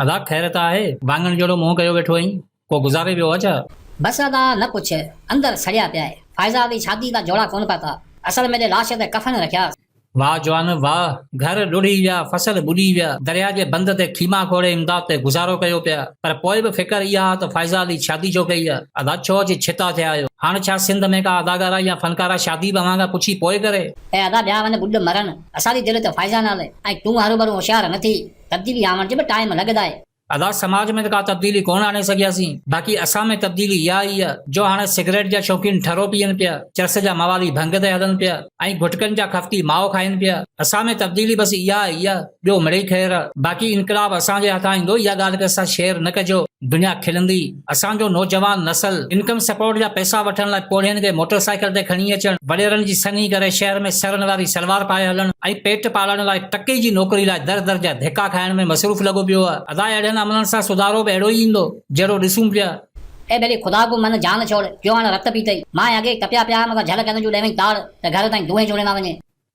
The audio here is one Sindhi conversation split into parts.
ادا خير ته آهي، واڱڻ جهڙو منهن ڪيو ويٺو آهين، ڪو گذاري ويو آ ڇا؟ بس ادا نه پڇ، اندر سڙيا پيا آهي. فائزه به شادي دا جوڙا ڪونه پاتا، اصل ميڏي لاش تي ڪفن رکياس. واهه جوان واهه، گهر لڙهي ويا، فصل ٻڏي ويا، درياء جي بند تي خيما کوڙي امداد تي گذارو ڪيو پيا، پر پوء به فڪر اها آ ته فائزه علي شادي ڇو ڪئي آ؟ ادا ڇو اچي ڇتا ٿيا آهيو؟ هاڻ ڇا سنڌ ۾ ڪا اداڪارا يا فنڪارا شادي به اوهان کان پڇي پوء ڪري؟ اي ادا ٻيا وڃ ٻڏ مرن، اسان جي دل ته فائزه نال ۽ تون هروڀرو هوشيار نه ٿي. تبديلي آڻڻ جي به ٽائيم لڳندائي. ادا سماج ۾ ته ڪا تبديلي ڪونه آڻي سگهياسين باقي اسان ۾ تبديلي اها آئي آ جو هاڻي سگريٽ جا شوقين ٺرو پيئن پيا، چرس جا موالي ڀنگ تي هلن پيا ۽ گٽڪن جا خفتي مائو کائن پيا. اسان ۾ تبديلي بس اها آئي آ ٻيو مڙئي خير آ. باقي انقلاب اسان جي هٿان ايندو اها ڳالهه ڪنهن سان شيئر نه ڪجو. دنيا کلندي. اسان جو نوجوان نسل انڪم سپورٽ جا پئسا وٺڻ لاء پوڙهين کي موٽر سائيڪل تي کڻي اچڻ، وڏيرن جي سڱي ڪري شهر ۾ سرن واري سلوار پائي هلڻ ۽ پيٽ پالڻ لاء ٽڪي جي نوڪري لاء در در جا ڌڪا کائڻ ۾ مصروف لڳو پيو آهي. ادا اهڙن عملن سان سڌارو به اهڙو ئي ايندو، جهڙو ڏسون پيا. اي ٻيلي خدا ڪو من جان ڇوڙ، ڪيو هاڻ رت پيتئي. مان اڳي ئي تپيا پيا هئم ته جهل ڪن جون ڏيوين تاڙ ته گهر تائين دونهين جوڙي نه وڃي.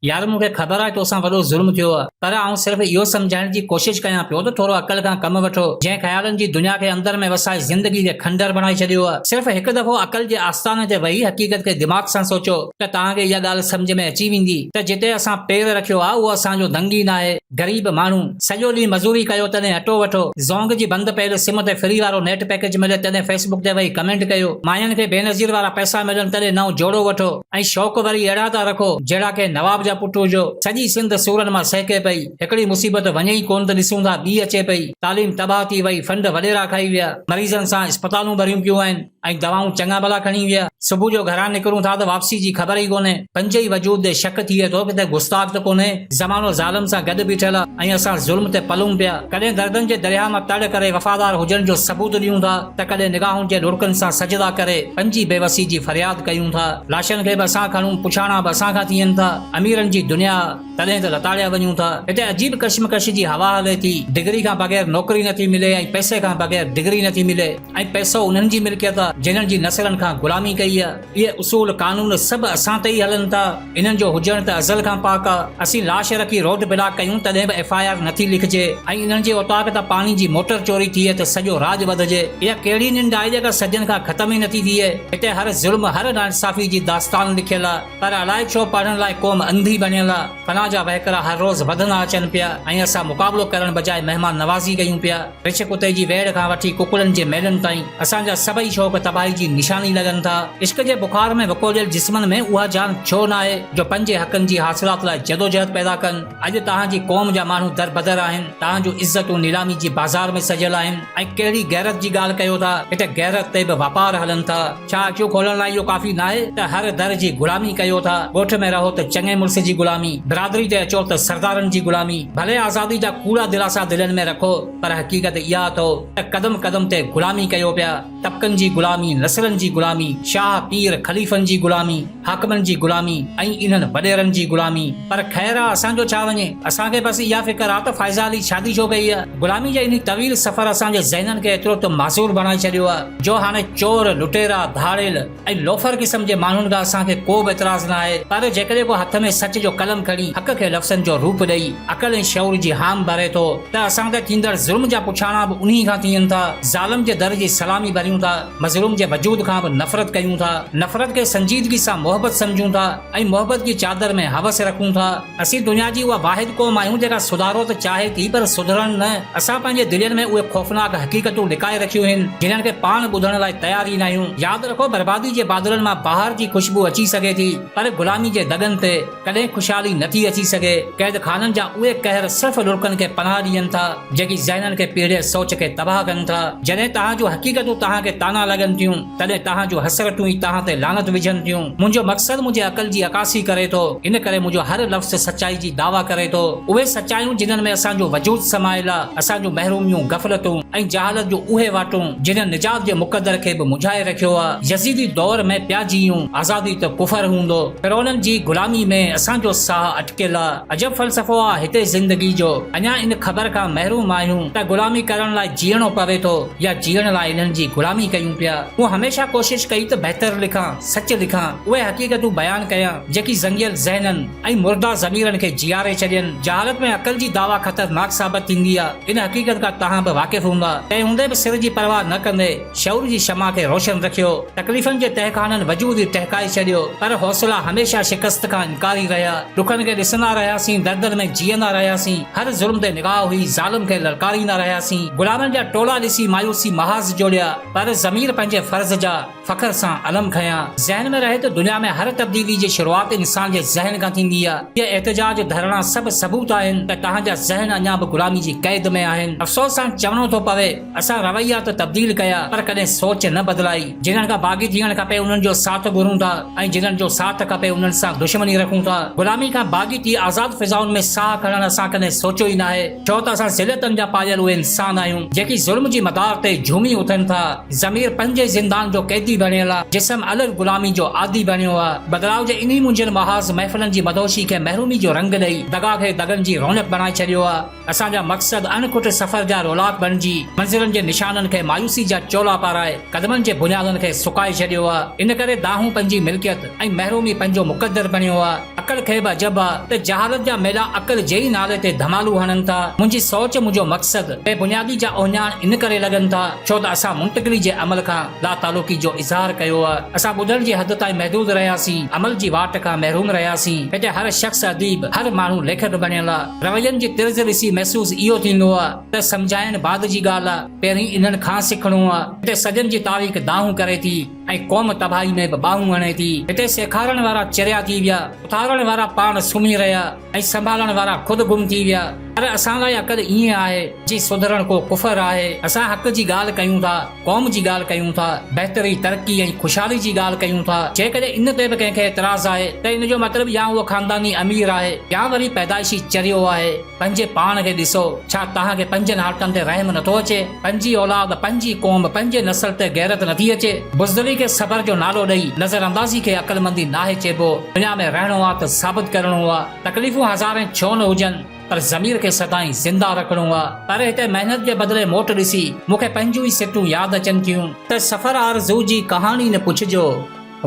يار مون کي خبر آهي توسان وڏو ظلم ٿيو آهي پر آئون صرف اهو سمجهائڻ جي ڪوشش ڪيان پيو ته ٿورو عقل کان ڪم وٺو جنهن خيالن جي دنيا کي اندر ۾ وسائي زندگي کي کنڊر بڻائي ڇڏيو آهي صرف هڪ دفعو عقل جي آستاني تي ويهي حقيقت کي دماغ سان سوچو ته توهان کي اها ڳالهه سمجهه ۾ اچي ويندي ته جتي اسان پير رکيو آهي اهو اسان جو دنگ ئي ناهي غريب ماڻهو سڄو ڏينهن مزوري ڪيو تڏهن اٽو وٺو زونگ جي بند پيل سم تي فري وارو نيٽ پيڪيج ملي تڏهن فيس بڪ تي ويهي ڪمينٽ ڪيو ماين کي بينظير وارا پئسا ملن تڏهن نئون جوڙو وٺو. ۽ شوق وري اهڙا ٿا رکو، جهڙا ڪنهن نواب جا پٽ هجو. سڄي سنڌ سورن مان سهڪي پئي. هڪڙي مصيبت وڃي ئي ڪونه ته ڏسون ٿا ٻي اچي پئي. تعليم تباهه ٿي وئي، فنڊ وڏيرا کائي ويا. مريضن سان اسپتالون ڀريون پيون آهن ۽ دوائون چڱا ڀلا کڻي ويا. صبح جو گهران نڪرون ٿا ته واپسي جي خبر ئي ڪونهي. پنهنجي ئي وجود ڏي شڪ ٿئي ٿو ڪٿي گستاخ ته ڪونهي. زمانو ظالم سان گڏ بيٺل آ ۽ اسان ظلم تي پلون پيا. ڪڏهن دردن جي درياهه مان تڙ ڪري وفادار هجڻ جو ثبوت ڏيون ٿا. ته ڪڏهن نگاهن جي لڙڪن سان سجدا ڪري پنهنجي بيوسي جي فرياد ڪيون ٿا. لاشن کي به اسان کڻون، پڇاڻا به اسان کان ٿين ٿا. اميرن جي دنيا، تڏهن ته لتاڙيا وڃون ٿا. هتي عجيب ڪشمڪش جي هوا هلي ٿي. ڊگري کان بغير نوڪري نٿي ملي ۽ پئسي کان بغير ڊگري نٿي ملي ۽ پئسو انهن جي ملڪيت آ، جنھن جي نسلن کان غلامي ڪئي آ. اهي اصول قانون سڀ اسان تي ئي هلن ٿا. انهن جو هجڻ ته ازل کان پاڪ آ. اسين لاش رکي روڊ بلاڪ ڪيون تڏهن به ايف I R نٿي لکجي ۽ انهن جي اوطاق تان پاڻي جي موٽر چوري ٿئي ته سڄو راڄ ٻڌجي. اها ڪهڙي ننڊ آهي جيڪا صدين کان ختم ئي نٿي ٿئي. هتي هر ظلم هر ناانصافي جي داستان لکيل آ پر الائي ڇو پڙهڻ لاء قوم انڌي بڻيل آ. فنا جا وهڪرا هر روز وڌندا اچن پيا ۽ اسان مقابلو ڪرڻ بجاء مهمان نوازي ڪيون پيا. رڇ ڪتي جي ويڙهه کان وٺي ڪڪڙن جي ميلن تائين اسان جا سڀئي شوق تباهي جي نشاني لڳن ٿا. عشق جي بخار ۾ وڪوڙيل جسمن ۾ اها جان ڇو ناهي جو پنهنجي حقن جي حاصلات لاء جدوجهد پيدا ڪن. اڄ توهان جي قوم جا ماڻهو دربدر آهن، توهان جون عزتون نيلامي جي بازار ۾ سجيل آهن ۽ ڪهڙي غيرت جي ڳالهه ڪيو ٿا، هتي غيرت تي به واپار هلن ٿا. ڇا اکيون کولڻ لاء اهو ڪافي ناهي ته هر در جي غلامي ڪيو ٿا؟ ڳوٺ ۾ رهو ته چڱي مڙس جي غلامي، برادري تي اچو ته سردارن جي غلامي. ڀلي آزادي جا ڪوڙا دلاسا دلين ۾ رکو پر حقيقت اها اٿو ته قدم قدم تي غلامي ڪيو پيا. طبقن جي غلامي، نسلن جي غلامي، شاهه، پير، خليفن جي غلامي، حاڪمن جي غلامي ۽ انهن وڏيرن جي غلامي. پر خير آ اسان جو ڇا وڃي؟ اسان کي بس اها فڪر آ ته فائزه علي شادي ڇو ڪئي آ؟ غلامي جي انهي طويل سفر اسان جي ذهنن کي ايترو ته معذور بڻائي ڇڏيو آ جو هاڻي چور، لٽيرا، ڌاڙيل ۽ لوفر قسم جي ماڻهن کان اسان کي ڪو به اعتراض نه آهي پر جيڪڏهن ڪو هٿ ۾ سچ جو قلم کڻي حق کي لفظن جو روپ ڏئي عقل ۽ شعور جي هام ڀري ٿو ته اسان تي ٿيندڙ ظلم جا پڇاڻا به انهي کان ٿين ٿا. ظالم جي در جي سلامي ڀريون ٿا، مظلوم جي وجود کان به نفرت ڪيون ٿا، نفرت کي سنجيدگي سان محبت سمجهون ٿا ۽ محبت جي چادر ۾ هوس رکون ٿا. اسين دنيا جي اها واحد قوم آهيون جيڪا سڌارو ته چاهي ٿي پر سڌرڻ نه. اسان پنهنجي دلين ۾ اهي خوفناڪ حقيقتون لڪائي رکيون هن جنھن کي پاڻ ٻڌڻ لاء تيار ئي ناهيون. ياد رکو بربادي جي بادلن مان بهار جي خوشبو اچي سگهي ٿي پر غلامي جي دڳن تي ڪڏهن خوشحالي نٿي اچي سگهي. قيد خانن جا اهي قهر صرف لڙڪن کي پناهه ڏين ٿا جيڪي ذهنن کي پيڙهي سوچ کي تباهه ڪن ٿا. جڏهن توهان جون حقيقتون توهان کي طعنا لڳن ٿيون. تڏهن توهان جون حسرتون ئي توهان تي لعنت وجهن ٿيون. منهنجو مقصد منهنجي عقل جي عڪاسي ڪري ٿو، ان ڪري منهنجو هر لفظ سچائي جي دعويٰ ڪري ٿو. اهي سچايون جنھن ۾ اسان جو وجود سمايل آ، اسان جون محروميون، غفلتون ۽ جهالت جون اهي واٽون، جنھن نجات جي مقدر کي به منجهائي رکيو آ. يزيدي دور ۾ پيا جيئون، آزادي ته ڪفر هوندو. فرعونن جي غلامي ۾ اسان جو ساهه اٽڪيل آ. عجب فلسفو آ هتي زندگي جو. اڃا ان خبر کان محروم آهيون ته غلامي ڪرڻ لاء جيئڻو پوي ٿو يا جيئڻ لاء انهن جي غلامي ڪيون پيا. مون هميشه ڪوشش ڪئي ته بهتر لکان، سچ لکان، اهي حقيقتون بيان ڪيان جيڪي زنگيل ذهنن ۽ مرده ضميرن کي جيئاري ڇڏين. جهالت ۾ عقل جي دعويٰ خطرناڪ ثابت ٿيندي آ. ان حقيقت کان توهان به واقف هوندا. تنهن هوندي به سر جي پرواهه نه ڪندي شعور جي شمع کي روشن رکيو. تڪليفن جي تهخانن وجود ئي ٽهڪائي ڇڏيو، پر حوصلا هميشه شڪست کان انڪاري رهيا. ڏکن کي ڏسندا رهياسين، دردن ۾ جيئندا رهياسين. هر ظلم تي نگاهه هئي، ظالم کي للڪاريندا رهياسين. غلامن جا ٽولا ڏسي مايوسي محاذ جوڙيا، پر ضمير پنهنجي فرض جا فخر سان علم کنيا. ذهن ۾ رهي ته دنيا ۾ هر تبديلي جي شروعات انسان جي ذهن کان ٿيندي آهي. اهي احتجاج، ڌرڻا سڀ ثبوت آهن ته توهان جا ذهن اڃا به غلامي جي قيد ۾ آهن. افسوس سان چوڻو ٿو پوي. اسان رويا ته تبديل ڪيا پر ڪڏهن سوچ نه بدلائي. جنھن کان باغي ٿيڻ کپي انھن جو ساٿ گهرون ٿا ۽ جنھن جو ساٿ کپي انھن سان دشمني رکون ٿا. غلامي کان باغي ٿي آزاد فضائن ۾ ساهه کڻڻ اسان ڪڏهن سوچيو ئي ناهي. ڇو ته اسان ذلتن جا پاليل اهي انسان آهيون جيڪي ظلم جي مدار تي جهومي اٿن ٿا. ضمير پنھنجي زندان جو قيدي بڻيل آ، جسم الڳ غلامي جو عادي بڻيو آ. بدلاء جي انھي منجهيل محاذ محفلن جي مدهوشي کي محرومي جو رنگ ڏئي دغا کي دغن جي رونق بڻائي ڇڏيو آ. اسان جا مقصد اڻ کٽ سفر جا رولاڪ بڻجي منزلن جي نشانن کي مايوسي جا چولا پارائي قدمن جي بنيادن کي سڪائي ڇڏيو آ. ان ڪري دانهون پنهنجي ملڪيت ۽ محرومي پنهنجو مقدر بڻيو آ. عقل کي به عجب آ ته جهالت جا ميلا عقل جي ئي نالي تي ڌمالو هڻن ٿا. منهنجي سوچ منهنجو مقصد بي بنيادي جا اهڃاڻ ان ڪري لڳن ٿا ڇو ته اسان منتقلي جي عمل کان لاتعلقي جو اظهار ڪيو آ. اسان ٻڌڻ جي حد تائين محدود رهياسين، عمل جي واٽ کان محروم رهياسين. هتي هر شخص اديب، هر ماڻهو ليکڪ بڻيل آ. روين جي طرز ڏسي محسوس اهو ٿيندو آ ته سمجهائڻ بعد جي ڳالهه آ، پهرين انهن کان سکڻو آ. هتي سڄن جي تاريخ دانهون ڪري ٿي ۽ قوم تباهي ۾ به ٻانهون هڻي ٿي. هتي سيکارڻ وارا چريا ٿي ويا، اٿارڻ وارا پاڻ سمهي رهيا ۽ سنڀالڻ وارا خود گم ٿي ويا. پر اسان لاء عقل ائين آهي جي سڌرڻ ڪو ڪفر آهي. اسان حق جي ڳالهه ڪيون ٿا، قوم جي ڳالهه ڪيون ٿا، بهتري، ترقي ۽ خوشحالي جي ڳالهه ڪيون ٿا. جيڪڏهن ان تي به ڪنهن کي اعتراض آهي ته ان جو مطلب يا اهو خانداني امير آهي يا وري پيدائشي چريو آهي. پنهنجي پاڻ کي ڏسو، ڇا توهان کي پنهنجن حالتن تي رحم نٿو اچي؟ پنهنجي اولاد، پنهنجي قوم، پنهنجي نسل تي غيرت نٿي اچي؟ بزدلي کي صبر جو نالو ڏئي نظراندازي کي عقلمندي ناهي چئبو. دنيا ۾ رهڻو آ ته ثابت ڪرڻو آ. تڪليفون هزارين ڇو نه هجن. پر ضمير کي سدائين زنده رکڻو آ. پر هتي محنت جي بدلي موٽ ڏسي مون کي پنهنجون ئي سٽون ياد اچن ٿيون. ته سفر آرزو جي ڪهاڻي نه پڇجو.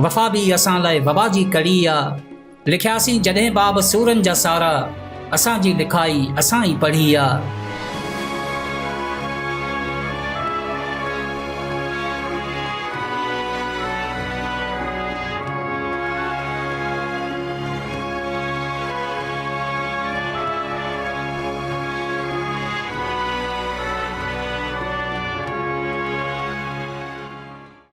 وفا به اسان لاء وبا جي ڪڙي آ. لکياسين جڏهن باب سورن جا سارا. اسان جي لکائي اسان ئي پڙهي آ.